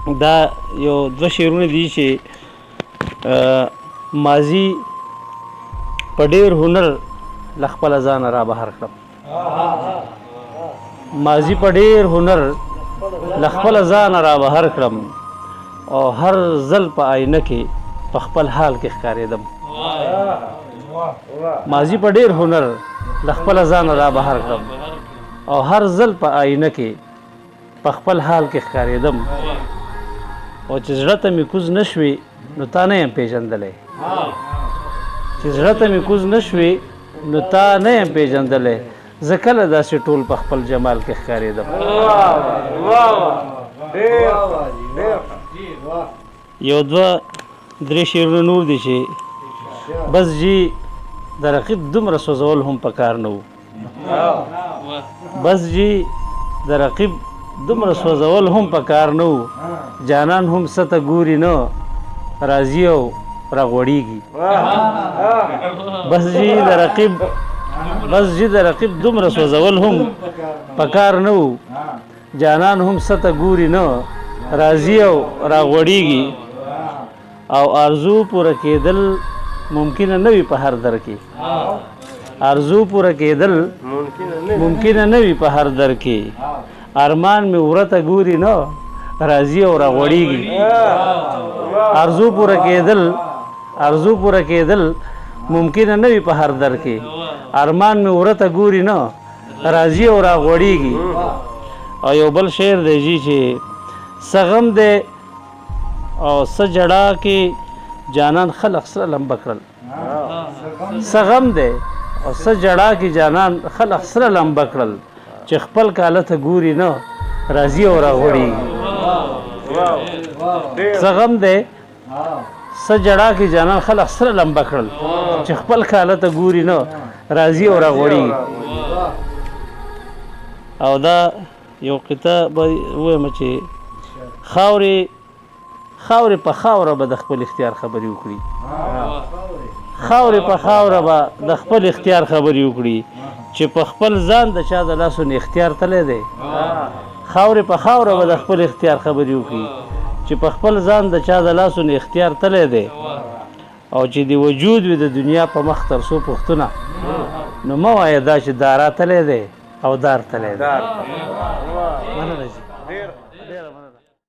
دا یو دوه شعرونه دي چې ماضي په ډیر هنر له خپله ځانه را بهر کړم. ماضي په ډیر هنر له خپله ځانه را بهر کړم او هر ځل په آینه کې په خپل حال کې ښکارېدم. ماضي په ډیر هنر له خپله ځانه را بهر کړم او هر ځل په آینه کې په خپل حال کې ښکارېدم. او چې زړه ته مې کوز نه شوې نو تا نه یم پېژندلی، چې زړه ته مې کوز نه شوې نو تا نه یم پېژندلی، زه کله داسې ټول په خپل جمال کې ښکارېدم. یو دوه درې شعرونه نور دي چې بس جی د رقیب دومره سوځول هم پکار نه وو. بس جی د رقیب دومره سوځول هم پکار نه وو، جانان هم څه ته ګوري نه راځي او راغوړېږي. بس جی د رقیب، بس جی د رقیب دومره سوځول هم پکار نه وو، جانان هم څه ته ګوري نه راځي او راغوړېږي. او آرزو پوره کېدل ممکنه نه وي په هر در کې، آرزو پوره کېدل ممکنه نه وي په هر در کې، ارمان مې ورته ګوري نه راځي او راغوړېږي. آرزو پوره کېدل، آرزو پوره کېدل ممکنه نه وي په هر در کې، ارمان مې ورته ګوري نه راځي او راغوړېږي. او یو بل شعر دی جی چې څه غم دی او څه جړا کې جانان خلق سره لمبه کړل، څه غم دی او څه جړا کې جانان خلق سره لمبه کړل، چې خپل کاله ته ګوري نه راځي او راغوړېږي. څه غم دی څه جړا کې جانان خلق سره لمبه کړل، چې خپل کاله ته ګوري نه راځي او راغوړېږي. او دا یو قطعه به ووایم چې خاورې خاورې په خاوره به د خپل اختیار خبرې وکړي، خاورې په خاوره به د خپل اختیار خبرې وکړي، چې په خپل ځان د چا د لاسو نه اختیار تللی دی. خاورې په خاوره به د خپل اختیار خبرې وکړي، چې په خپل ځان د چا د لاسو نه اختیار تللی دی. او چې د وجود وي د دنیا په مخ تر څو پوښتنه، نو مه وایه دا چې دارا تللی دی او دار تللی دی.